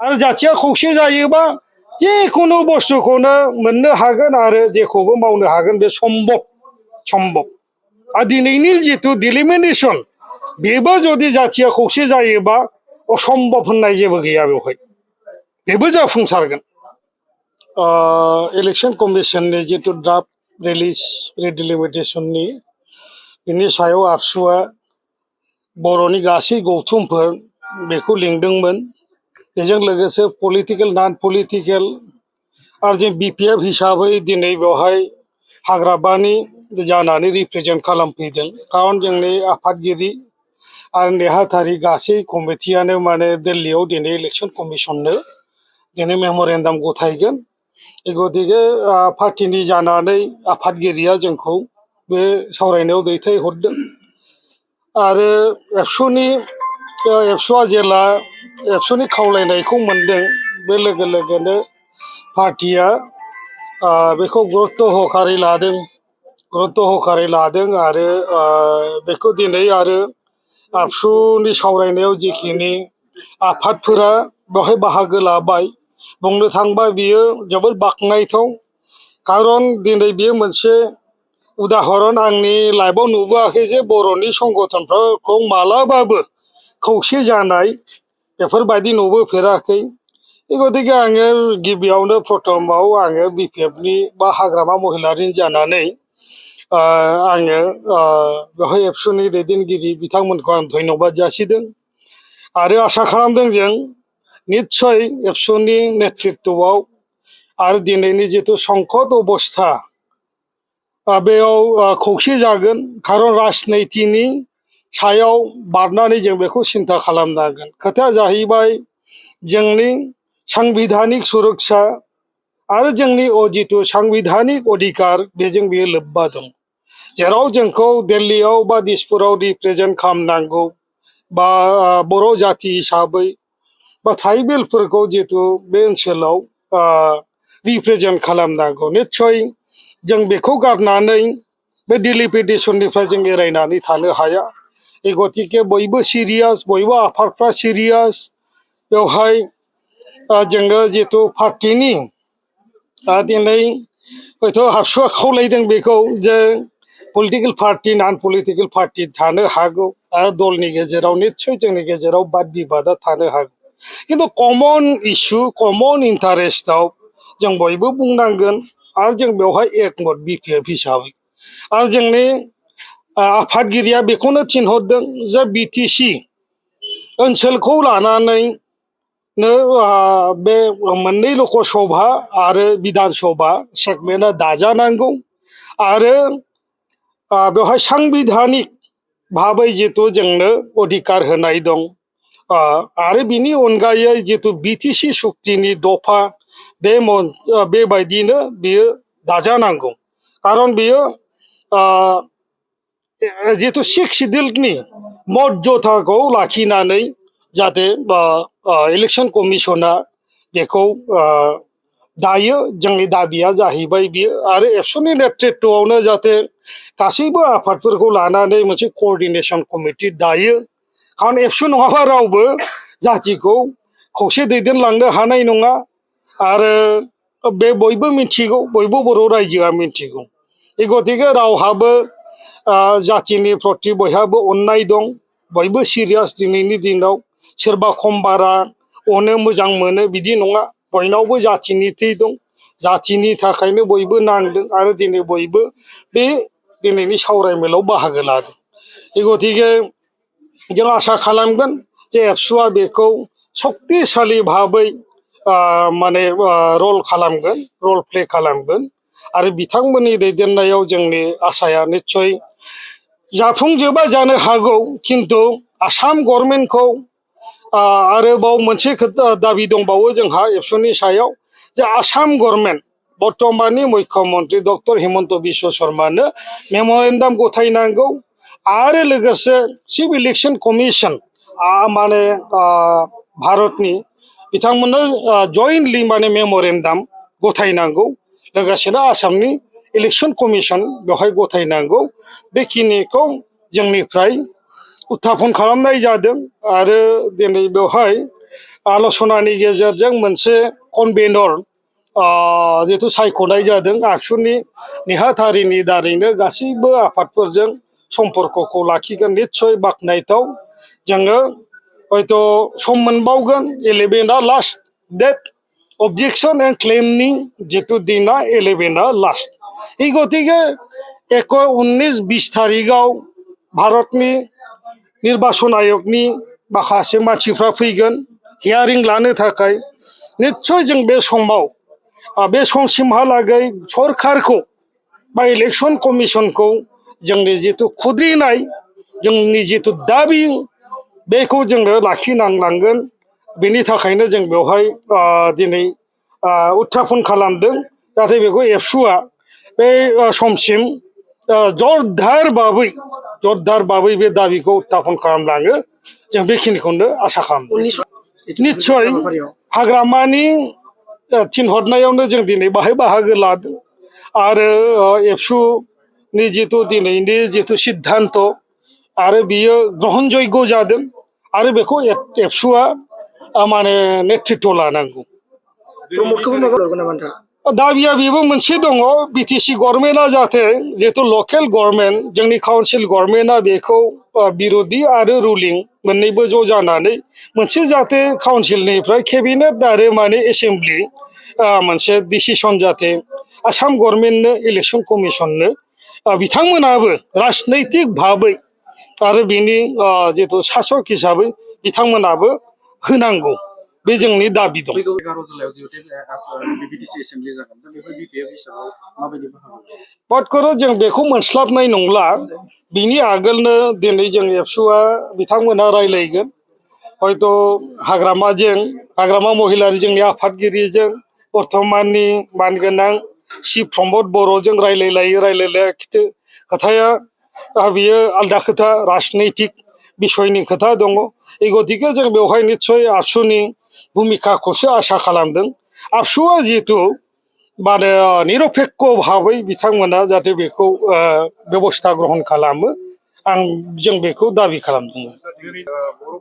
आरो जाथिया खौसे जायोबा जेखुनु बुस्थुखौनो मोननो हागोन आरो जेखौबो मावनो हागोन बे सम्भब आरो दिनैनि जिथु डिलिमिनेसन बेबो जुदि जाथिया खौसे जायोबा असम्भब होननाय जेबो गैया बेवहाय बेबो जाफुंसारगोन इलेक्शन कमिशननि जिथु ड्राफ्ट रिलिज रिडिलिमिटेसननि बिनि सायाव आबसुआ बर'नि गासै गौथुमफोर बेखौ लिंदोंमोन बेजों लोगोसे पलिटिकेल नन पलिटिकेल आरो जों बिपिएफ हिसाबै दिनै बेवहाय हाग्रामानि जानानै रिप्रेजेन्ट खालामफैदों खारन जोंनि आफादगिरि आरो नेहाथारि गासै कमिटियानो माने दिल्लीयाव दिनै इलेक्शन कमिशननो दिनै मेम'रेन्डाम गथायगोन गतिके पार्टिनि जानानै आफादगिरिया जोंखौ बे सावरायनायाव दैथायहरदों आरो एबसुआ जेला एबसुनि खावलायनायखौ मोनदों बे लोगो लोगोनो पार्टिया बेखौ गुरुत्त' होखारै लादों आरो बेखौ दिनै आरो आबसुनि सावरायनायाव जिखिनि आफादफोरा बेवहाय बाहागो लाबाय बुंनो थांबा बियो जोबोद बाख्नायथाव खारन दिनै बियो मोनसे उदाहरन आंनि लाइफआव नुबोआखै जे बर'नि संगठनफोरखौ मालाबाबो खौसे जानाय बेफोरबायदि नुबोफेराखै गतिके आङो गिबियावनो प्रथमाव आङो बिपिएफनि बा हाग्रामा महिलारि जानानै आङो बेवहाय एबसुनि दैदेनगिरि बिथांमोनखौ आं धन्यबाद जासिदों आरो आसा खालामदों जों निस्सय एबसुनि नेतृत्वआव आरो दिनैनि जिथु संकट अबस्था बेयाव खौसे जागोन खारन राजनितिनि सायाव बारनानै जों बेखौ सिन्था खालामनांगोन खोथाया जाहैबाय जोंनि सांबिधानिक सुरक्षा आरो जोंनि जिथु सांबिधानिक अधिकार बेजों बेयो लोब्बा दं जेराव जोंखौ दिल्लीयाव बा दिसपुराव रिप्रेजेन्ट खालामनांगौ बा बर' जाति हिसाबै बा ट्राइबेलफोरखौ जिथु बे ओनसोलाव रिप्रेजेन्ट खालामनांगौ निस्सय जों बेखौ गारनानै बे डिलिमिटेसननिफ्राय जों एरायनानै थानो हाया गतिके बयबो सिरियास बयबो आफादफ्रा सिरियास बेवहाय जोङो जिथु पार्टिनि दिनै हयथ' आबसुआ खावलायदों बेखौ जे पलिटिकेल पार्टि नन पलिटिकेल पार्टि थानो हागौ आरो दलनि गेजेराव निस्सय जोंनि गेजेराव बाद बिबादा थानो हागौ किन्तु कमन इस्यु कमन इन्टारेस्टआव जों बयबो बुंनांगोन आरो जों बेवहाय एकमत बिपिएफ हिसाबै आरो जोंनि आफादगिरिया बेखौनो थिनहरदों जे बिटिसि ओनसोलखौ लानानै बे मोननै लकसभा आरो बिधान सभा सेगमेन्टआ दाजानांगौ आरो बेवहाय सांबिधानिक भाबै जिथु जोंनो अधिकार होनाय दं आरो बिनि अनगायै जिथु बिटिसि सुक्तिनि दफा बेबायदिनो बियो दाजानांगौ खारन बियो जिथु सिक्स सिडिउलनि मर्यादाखौ लाखिनानै जाहाथे इलेक्शन कमिशना बेखौ दायो जोंनि दाबिया जाहैबाय बियो आरो एबसुनि नेतृत्वआवनो जाहाथे गासैबो आफादफोरखौ लानानै मोनसे क'अर्डिनेशन कमिटि दायो खारन एबसु नङाबा रावबो जातिखौ खौसे दैदेनलांनो हानाय नङा आरो बे बयबो मिथिगौ बयबो बर' रायजोआ मिथिगौ गतिके रावहाबो जातिनि प्रति बयहाबो अननाय दं बयबो सिरियास दिनैनि दिनाव सोरबा खम बारा अनो मोजां मोनो बिदि नङा बयनावबो जातिनि थै दं जातिनि थाखायनो बयबो नांदों आरो दिनै बयबो बे दिनैनि सावरायमेलाव बाहागो लादों गतिके जों आसा खालामगोन जे एबसुआ बेखौ सक्तिशालि भाबै माने रल प्ले खालामगोन आरो बिथांमोननि दैदेननायाव जोंनि आसाया निस्सय जाफुंजोबा जानो हागौ किन्तु आसाम गभर्नमेन्टखौ आरोबाव मोनसे दाबि दंबावो जोंहा एबसुनि सायाव जे आसाम गभर्नमेन्ट बर्तमाननि मुख्यमन्त्रि डक्टर हिमन्त बिश्व शर्मानो मेम'रेन्डाम गथायनांगौ आरो लोगोसे चिफ इलेक्शन कमिशन माने भारतनि बिथांमोननो जयेन्टलि माने मेम'रेन्डाम गथायनांगौ लोगोसेनो आसामनि इलेक्शन कमिशन बेवहाय गथायनांगौ बेखिनिखौ जोंनिफ्राय उत्थापन खालामनाय जादों आरो दिनै बेवहाय आल'सनानि गेजेरजों मोनसे कनभेनर जिहेतु सायख'नाय जादों आबसुनि नेहाथारिनि दारैनो गासैबो आफादफोरजों सम्पर्कखौ लाखिगोन निस्सय बाख्नायथाव जोङो हयथ' सम मोनबावगोन 11आ लास्ट डेट অবজেকশন এন্ড ক্লেমনি जितु दिना 11आ लास्ट এই গতিকে 19-20 तारिखआव भारतनि निर्वाचन आयोगनि माखासे मानसिफ्रा फैगोन हियारिं लानो थाखाय निस्सय जों बे समाव बे समसिमहालागै सरकारखौ बा इलेक्शन कमिशनखौ जोंनि जितु खुद्रिनाय जोंनि जितु दाबि बेखौ जोङो लाखिनांलांगोन बेनि थाखायनो जों बेवहाय दिनै उत्थापन खालामदों जाहाथे बेखौ एबसुआ बे समसिम जरदार भाबै बे दाबिखौ उत्थापन खालामलाङो जों बेखिनिखौनो आसा खालामदों निस्सय हाग्रामानि थिनहरनायावनो जों दिनै बाहाय बाहागो लादों आरो एबसुनि जितु दिनैनि जितु सिद्धान्त आरो बियो ग्रहणजयग जादों आरो बेखौ एबसुआ माने नेतृत्व लानांगौ दाबिया बेबो मोनसे दङ बिटिसि गभर्नमेन्टआ जाहाथे जिहेतु लकेल गभर्नमेन्ट जोंनि काउन्सिल गभर्नमेन्टआ बेखौ बिरोधि आरो रुलिं मोननैबो ज' जानानै मोनसे जाहाथे काउन्सिलनिफ्राय केबिनेट आरो माने एसेम्बलि मोनसे डिसिसन जाहाथे आसाम गभर्नमेन्टनो इलेक्शन कमिशननो बिथांमोनाबो राजनैतिक भाबै आरो बिनि जितु सासक हिसाबै बिथांमोनाबो होनांगौ बे जोंनि दाबि दं बाट करो जों बेखौ मोनस्लाबनाय नंला बिनि आगोलनो दिनै जों एबसुआ बिथांमोना रायलायगोन हयथ' हाग्रामा महिलारि जोंनि आफादगिरिजों बर्थमाननि मानगोनां शिब प्रमद बर'जों रायलायलाया खोथाया बियो आलदा खोथा राजनैतिक बिसयनि खोथा दङ এই गतिके जों बेवहाय निस्सय आबसुनि भूमिकाखौसो आसा खालामदों आबसुआ जिहेतु माने निरपेक्ष भाबै बिथांमोना जाहाथे बेखौ बेबस्था ग्रहण खालामो जों बेखौ दाबि खालामदों